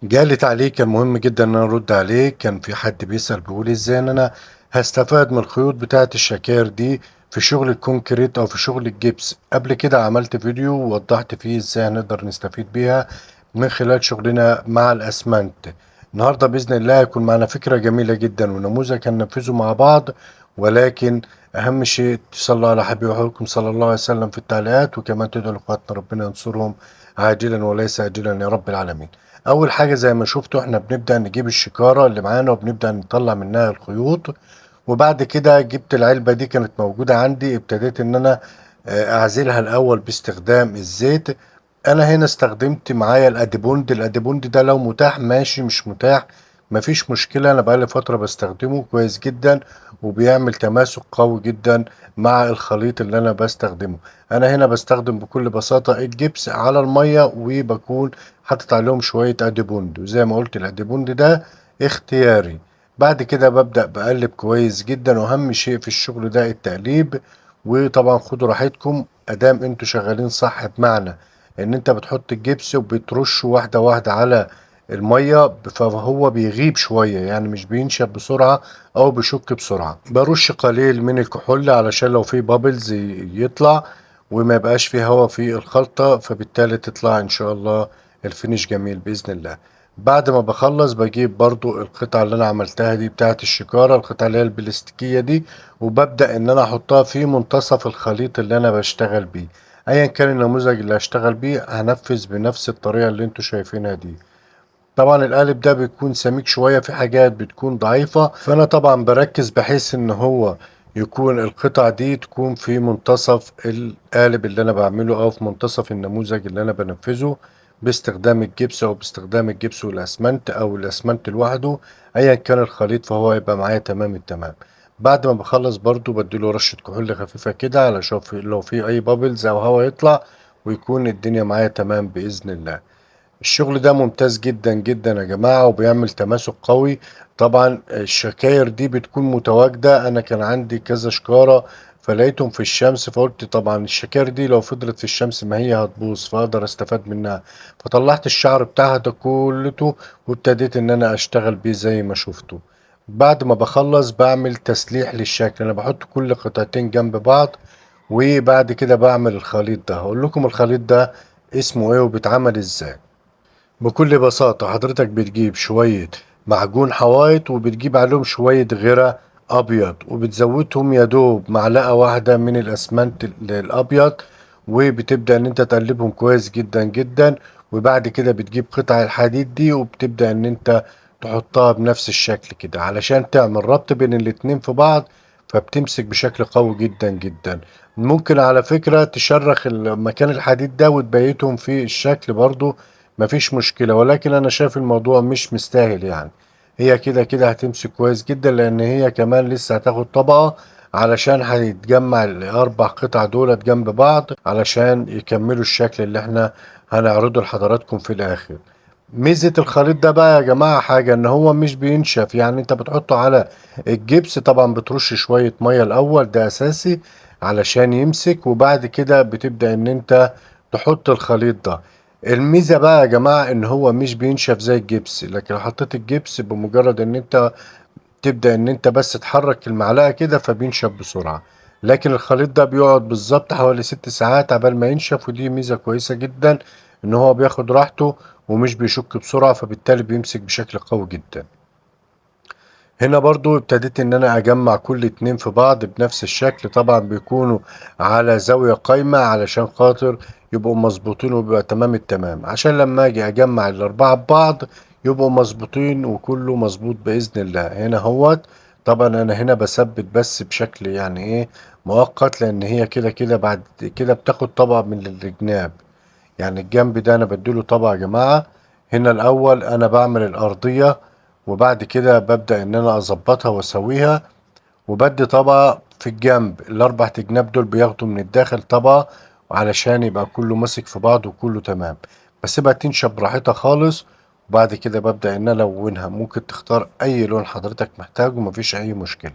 جالي تعليق كان مهم جدا ان انا ارد عليه. كان في حد بيسأل بيقول ازاي ان انا هستفاد من الخيوط بتاعة الشكاير دي في شغل ال concrete او في شغل الجبس. قبل كده عملت فيديو ووضحت فيه ازاي هنقدر نستفيد بيها من خلال شغلنا مع الاسمنت. النهاردة بإذن الله هيكون معنا فكرة جميلة جدا ونموذج هننفذه مع بعض، ولكن أهم شيء تصلوا على حبيب حبيبكم صلى الله عليه وسلم في التعليقات، وكمان تدعوا لإخواتنا ربنا ينصرهم عاجلا وليس آجلا يا رب العالمين. أول حاجة زي ما شفتوا احنا بنبدأ نجيب الشكارة اللي معانا وبنبدأ نطلع منها الخيوط، وبعد كده جبت العلبة دي كانت موجودة عندي، ابتديت إن أنا أعزلها الأول باستخدام الزيت. أنا هنا استخدمت معايا الأديبوند، الأديبوند ده لو متاح ماشي، مش متاح مفيش مشكلة، أنا بقالي فترة بستخدمه كويس جدا وبيعمل تماسك قوي جدا مع الخليط اللي أنا بستخدمه. أنا هنا بستخدم بكل بساطة الجبس على المية وبكون حاطط عليهم شوية أديبوند، وزي ما قلت الأديبوند ده اختياري. بعد كده ببدأ بقلب كويس جدا، وأهم شيء في الشغل ده التقليب، وطبعا خدوا راحتكم أدام انتوا شغالين صح، بمعنى ان انت بتحط الجبس وبترشه واحدة واحدة على المية فهو بيغيب شوية، يعني مش بينشف بسرعة او بيشك بسرعة. برش قليل من الكحول علشان لو في بابلز يطلع وما يبقاش فيه هواء في الخلطة، فبالتالي تطلع ان شاء الله الفينش جميل بإذن الله. بعد ما بخلص بجيب برضو القطعة اللي انا عملتها دي بتاعت الشكارة، القطعة اللي هي البلاستيكية دي، وببدأ ان انا احطها في منتصف الخليط اللي انا بشتغل بيه. ايا كان النموذج اللي هشتغل بيه هنفذ بنفس الطريقة اللي انتوا شايفينها دي. طبعا القالب ده بيكون سميك شوية، في حاجات بتكون ضعيفة، فانا طبعا بركز بحيث ان هو يكون القطع دي تكون في منتصف القالب اللي انا بعمله او في منتصف النموذج اللي انا بنفذه باستخدام الجبس او باستخدام الجبس والاسمنت او الاسمنت لوحده، ايا كان الخليط فهو هيبقى معايا تمام التمام. بعد ما بخلص برضو بديله رشة كحول خفيفة كده علشان لو في اي bubbles او هوا يطلع، ويكون الدنيا معايا تمام بإذن الله. الشغل ده ممتاز جدا جدا يا جماعة وبيعمل تماسك قوي. طبعا الشكاير دي بتكون متواجدة، انا كان عندي كذا شكارة فلقيتهم في الشمس، فقلت طبعا الشكاير دي لو فضلت في الشمس ما هي هتبوظ، فاقدر استفاد منها، فطلعت الشعر بتاعها ده كلته وابتديت ان انا اشتغل بيه زي ما شفتوا. بعد ما بخلص بعمل تسليح للشكل، انا بحط كل قطعتين جنب بعض وبعد كده بعمل الخليط ده. هقول لكم الخليط ده اسمه ايه وبيتعمل ازاي. بكل بساطة حضرتك بتجيب شوية معجون حوايط وبتجيب عليهم شوية غيرة أبيض، وبتزودهم يا دوب معلقة واحدة من الأسمنت الأبيض، وبتبدأ إن أنت تقلبهم كويس جدا جدا. وبعد كده بتجيب قطع الحديد دي وبتبدأ إن أنت تحطها بنفس الشكل كده علشان تعمل ربط بين الاتنين في بعض، فبتمسك بشكل قوي جدا جدا. ممكن على فكرة تشرخ مكان الحديد ده وتبيتهم في الشكل برضو، مفيش مشكلة، ولكن أنا شايف الموضوع مش مستاهل، هي كده كده هتمسك كويس جدا، لأن هي كمان لسه هتاخد طبقة علشان هيتجمع الأربع قطع دولت جنب بعض علشان يكملوا الشكل اللي احنا هنعرضه لحضراتكم في الآخر. ميزة الخليط ده بقى يا جماعة حاجة ان هو مش بينشف، يعني انت بتحطه على الجبس طبعا بترش شوية مية الأول، ده أساسي علشان يمسك، وبعد كده بتبدأ ان انت تحط الخليط ده. الميزة بقى يا جماعة ان هو مش بينشف زي الجبس، لكن لو حطيت الجبس بمجرد ان انت تبدأ ان انت بس تحرك المعلقة كده فبينشف بسرعة، لكن الخليط ده بيقعد بالظبط حوالي 6 ساعات عبال ما ينشف، ودي ميزة كويسة جدا ان هو بياخد راحته ومش بيشك بسرعة، فبالتالي بيمسك بشكل قوي جدا. هنا برضو ابتديت ان انا اجمع كل اتنين في بعض بنفس الشكل، طبعا بيكونوا على زاوية قايمة علشان خاطر يبقوا مظبوطين وبيبقى تمام التمام، عشان لما اجي اجمع الاربعة ببعض يبقوا مظبوطين وكله مظبوط بإذن الله. هنا اهوت طبعا انا هنا بثبت بس بشكل مؤقت، لان هي كده كده بعد كده بتاخد طبقة من الجناب، يعني الجنب ده انا بديله طبقة يا جماعة. هنا الاول انا بعمل الارضية وبعد كده ببدأ ان انا اظبطها واسويها، وبدي طبقة في الجنب، الاربع جناب دول بياخدوا من الداخل طبقة علشان يبقى كله ماسك في بعض وكله تمام. بسيبها تنشف براحتها خالص، وبعد كده ببدأ ان انا الونها. ممكن تختار اي لون حضرتك محتاجه، مفيش اي مشكلة.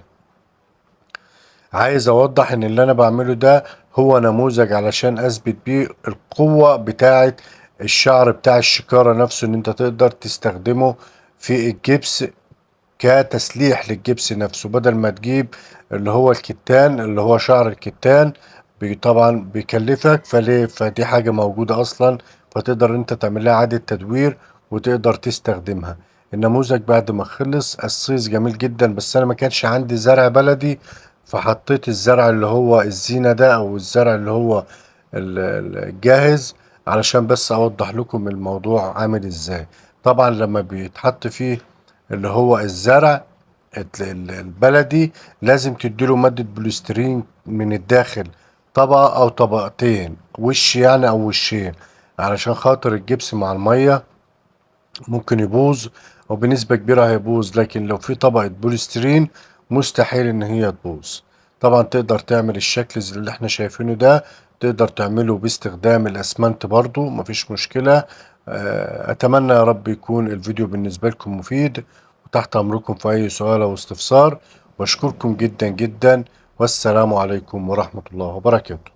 عايز اوضح ان اللي انا بعمله ده هو نموذج علشان اثبت بيه القوة بتاعة الشعر بتاع الشكارة نفسه، ان انت تقدر تستخدمه في الجبس كتسليح للجبس نفسه، بدل ما تجيب اللي هو الكتان اللي هو شعر الكتان طبعا بيكلفك، فليه؟ فدي حاجة موجودة اصلا، فتقدر انت تعمل لها اعادة تدوير وتقدر تستخدمها. النموذج بعد ما خلص الصيص جميل جدا، بس انا ما كانش عندي زرع بلدي، فحطيت الزرع اللي هو الزينة ده او الزرع اللي هو الجاهز علشان بس اوضح لكم الموضوع عامل ازاي. طبعا لما بيتحط فيه اللي هو الزرع البلدي لازم تديله مادة بوليسترين من الداخل، طبقة او طبقتين، وش يعني او وشين، علشان خاطر الجبس مع المية ممكن يبوظ، او بنسبة كبيرة هيبوظ، لكن لو في طبقة بوليسترين مستحيل ان هي تبوظ. طبعا تقدر تعمل الشكل زي اللي احنا شايفينه ده، تقدر تعمله باستخدام الاسمنت برضو، مفيش مشكلة. اتمنى يا رب يكون الفيديو بالنسبة لكم مفيد، وتحت امركم في اي سؤال او استفسار، واشكركم جدا جدا، والسلام عليكم ورحمة الله وبركاته.